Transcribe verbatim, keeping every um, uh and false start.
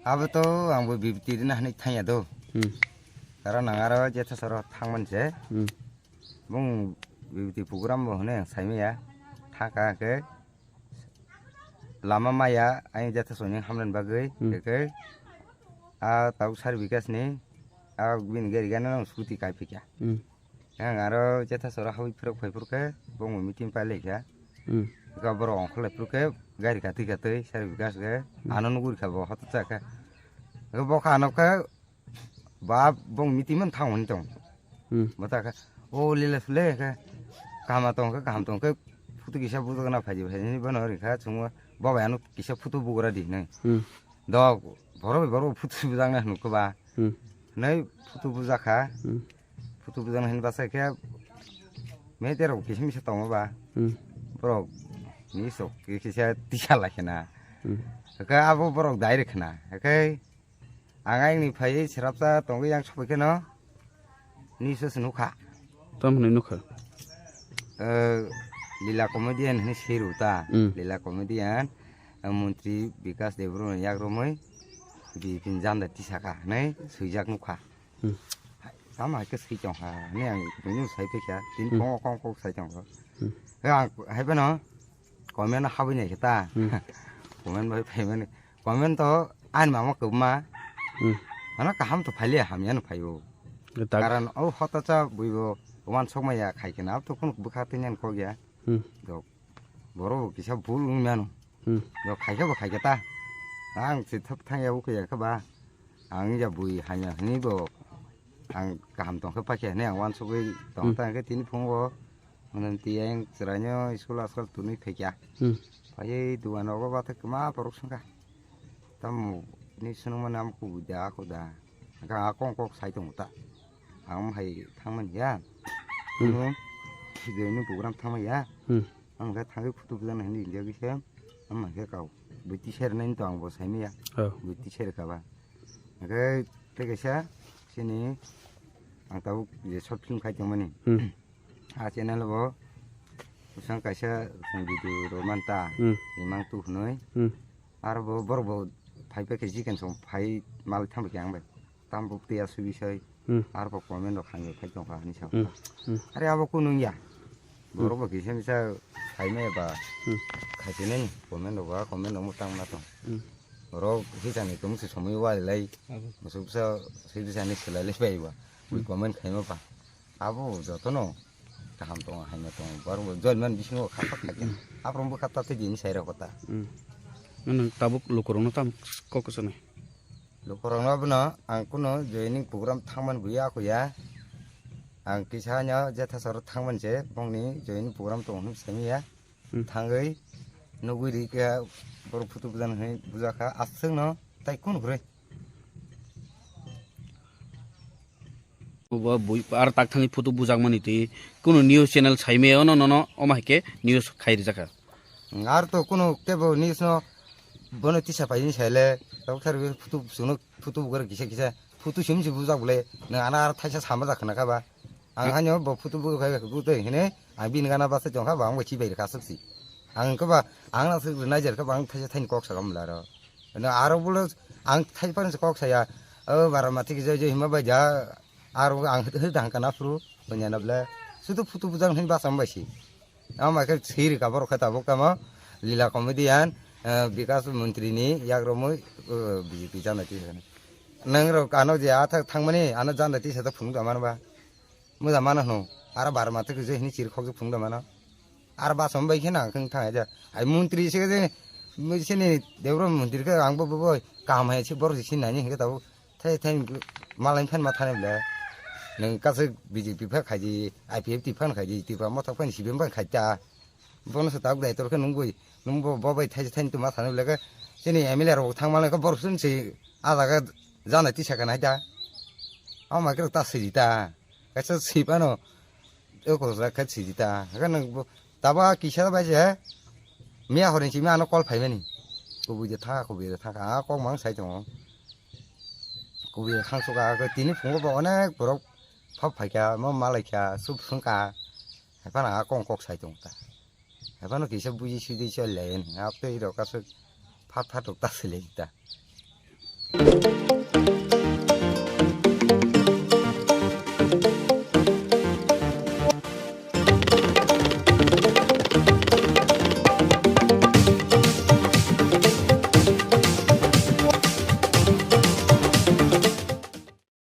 Abo to ang bo bibiti rina hinwi thangya do. Hmm. Karon ang aro jetha soro thangmani se. Hmm. Bung bibiti program bo hwnwi ang saimaya. Thangka hwnkhe lama maya ayang jetha soni hamlani bagwi. Hmm. Hwnkhe a tabuk sari Bikash ni a bini gari gana nang scooty kai phikya. Hmm. Ang aro jetha sora hawi phirok phai phurkhe bongni meeting pai lai kha. Hmm. Eka borok ongkhor lai phurkhe gari katwi katwi sari Bikash khe Hmm. ano nuguri kha bo hoto cha kha. Eka bo kha ano khe ba bong meeting man thang hwn tong. Hmm. Bo ta kha o lila sule khe kaham tong khe kaham tong khe photo kisa bujak na phaji phaji ni bono ri kha chungo bo bai ano kisa photo bugra di nai. Hmm. Dok borok bai borok photo bujak na hnu khe ba. Hmm. Nai photo bujak kha. Hmm. Photo bujang hin basa khe media rok kisa misa tongo ba. Hmm. Borok ni sok kisa tisa lai khna. Hmm. Khe abo borok direct khna. Khe ang aini phai srapsa tongwi yang sopai kheno ni sos nukha. Tam hwnwi nukha. Eh, Lila comedian hwnwi siru ta. Hmm. Lila comedian, eh, montri Bikash Debbarma ni yak romwi B J P ni janda tisaka hwnwi swijak nukha. Hmm. Tamo hai khe swi tong kha, ni ang buino sai phi kha, tini Hmm. phone o kok kok sai tong kha. Hmm. He ang hai phano comment habwi nai khe ta. Hmm. Comment bai phaimani. Comment to ani mama kwbma. Hmm. Ano kaham to phailiya hamya no phaio. Karon o hotacha buibo wansok maya khai khe na to kun bwkha tini ang kok ya. Hmm. Dok. Borok bo kisa bul wng mano. Hmm. Bo khaikhe bo khaikhe ta. Ang se thap thang ya bo khe ya khe ba. Ang ya bui hanya hini bo. Ang kaham tong khe pakhe hini ang wansugwi tong Hmm. ta hwnkhe tini phungo. Mwnam tiyang chwraino school askal tunui phaikya. Hmm. Phaiwi dugan rogo bathai kwma borok swngkha. Tamo ni swnamani amo kubui da ako da. Hwnkhe ang akong kok sai tongo ta. Ang hai thangmani ya. Hmm. Ano video ni program thangmani ya. Hmm. Ang khe thangwi photo bwjaknai hinwi rijagwi se. Ang khe kau. Bui tisai rwnai to ang bo saimaya. Oh. Bui tisai rwkha ba. Hwnkhe tei kaisa sini ang tabuk je short film khai tongmani. Hmm. A channel bo bwsang kaisa video rw manta. Hmm. Imang tu hwnwi. Hmm. Aro bo borok bo phai phai khe chicken song phai mal thang khe ang bai. Tam bo tei asui bisai. Hmm. Aro bo comment rok hamya phai tong kha hinwi sa. Hmm. Hmm. Are abo kunu ya. Hmm. Borok bo kisa misa phai me ba. Hmm. Khai tini comment rok ba comment rok mo tang na tong. Hmm. Borok hisani tum se somoi wai lai. Abo. Musuk sa sui bisani selai lai bai ba. Wi Hmm. comment khai ma ba. Abo jotono kaham tongo, hamya tongo, borok bo join man bisingo kha kha kha khe. Hmm. Aphuru bwkha ta tei din sai rok ta. Hmm. Nwng tabuk lukurokno tam kok kwchanai? Lukurokno abono ang kuno joining program thangmani buya aku ya. Ang kisa hanya jetha soro thangmani se bongni joining program tongo hwnwi saimaya. Hmm. Thangwi nugwi ri khe borok photo bujan hwnwi bujakha aswkno tai kunu kwrwi. Bo bui ar tak thangwi photo bujakmani twi kunu news channel saimaya ono nono omo hai khe news khai rijakha. Ar to kunu kebo news no bono tisa paini saile tabuk thar photo chwngno photo bugra kisa kisa photo sim si bujak bole nang ana ar thaisa sama jak khna kha ba. Ang hanyo bo photo bu khai bu tei hine ang bini gana basa jong kha ba ang bo chibai kha aswk si. Ang kha ba ang na sik nai jer kha ba ang thaisa thaini kok sa gam la ro. Na aro bolo ang thai pan kok saya. O bara mati ki joi joi hima bai ja aro ang hit hit dang kana phuru banya na ble. Sudu photo bujang hin basa bai si. Ama khe siri ka borok khe tabuk tamo Lila comedian, eh, Bikash Montri ni yak romwi, eh, B J P jana tisa. Nang rok ano je a thak thangmani ano jana tisa ta phunuk da mano ba. Muja mano hno. Aro bar ma thik je hini chiri khok je phunuk da mano. Aro ba som bai khe na khang thang ja. Ai montri se je sini Debra montri khe ang bo bo bo kaham hai se borok je sin nani hingke tabuk. Thai thai malai phan ma thani ble. Nang kasu B J P pha khaji, I P F T phan khaji, Tipra Motha phan C P M phan khaita. Bono se tabuk dai tor khe nung bui, nung bo, bo bai thai thai tu ma thani ble khe. Chini M L A rok thang malai khe borok sun se a jaga jana tisa kana ta. Ama khe ta siri ta. Kaisa sipano. Eko ja khe sijita. Hake nang bo taba kisa bai je. Miya hore si miya ano call phaimani. Kubui de tha, kubui de tha. A kok mang sai tongo. Kubui de thang suka. Hake tini phungo bo onek borok phap phaikha, mo malaikha, sup sungkha. Haphano a kok kok sai tongo ta. Haphano kisa buji sidi chol lai. Hapte rok asuk phat phat rok ta sile ta.